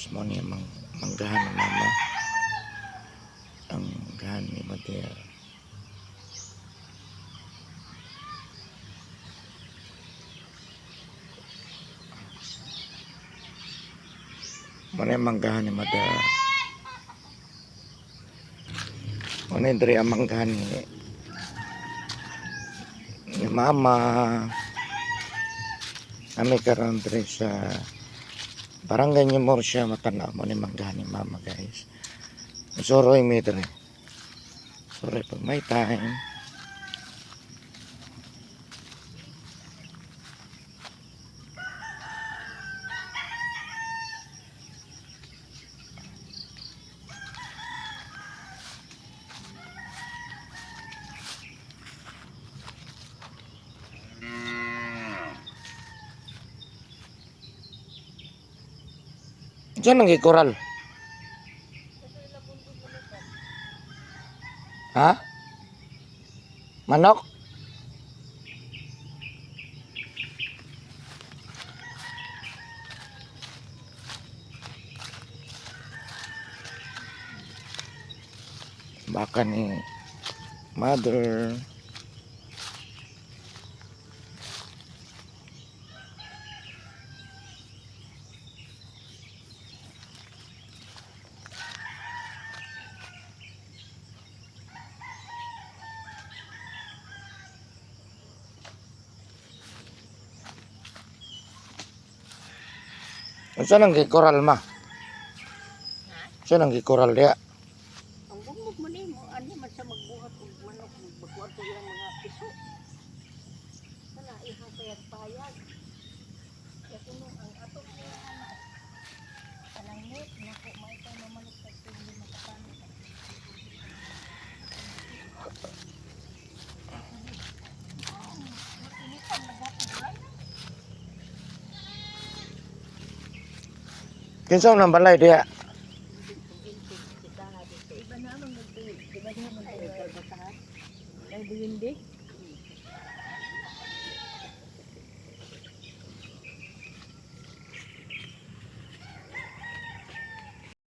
Guys, mo ni ang manggahan ni mama. Ang manggahan ni Mother. Mo ni ang manggahan ni Mother. Mo ni diri ang manggahan ni mama. Kami karon diri sa Barangay New Murcia, Matanaw. Mo ni manggahan ni mama, guys. Suroy mi diri. Suroy pag may time. Diyan ang gikoral. Ha? Manok? Baka ni mother. Unsa nang gikoral, ma? Unsa nang gikoral diya? Ang bugbog mo nimo, ani man sa magbuhat og manok, magbuhat og ilang mga piso. Kana ihang payag-payag. Kaya kuno ang ato niya ana. Kanang net nako may kay mamalit kag tubig makapanit. Initan magapon. Kinsa nang balay diya? Iba na man magdi, iba na man kalbasahan. Ay buyindi.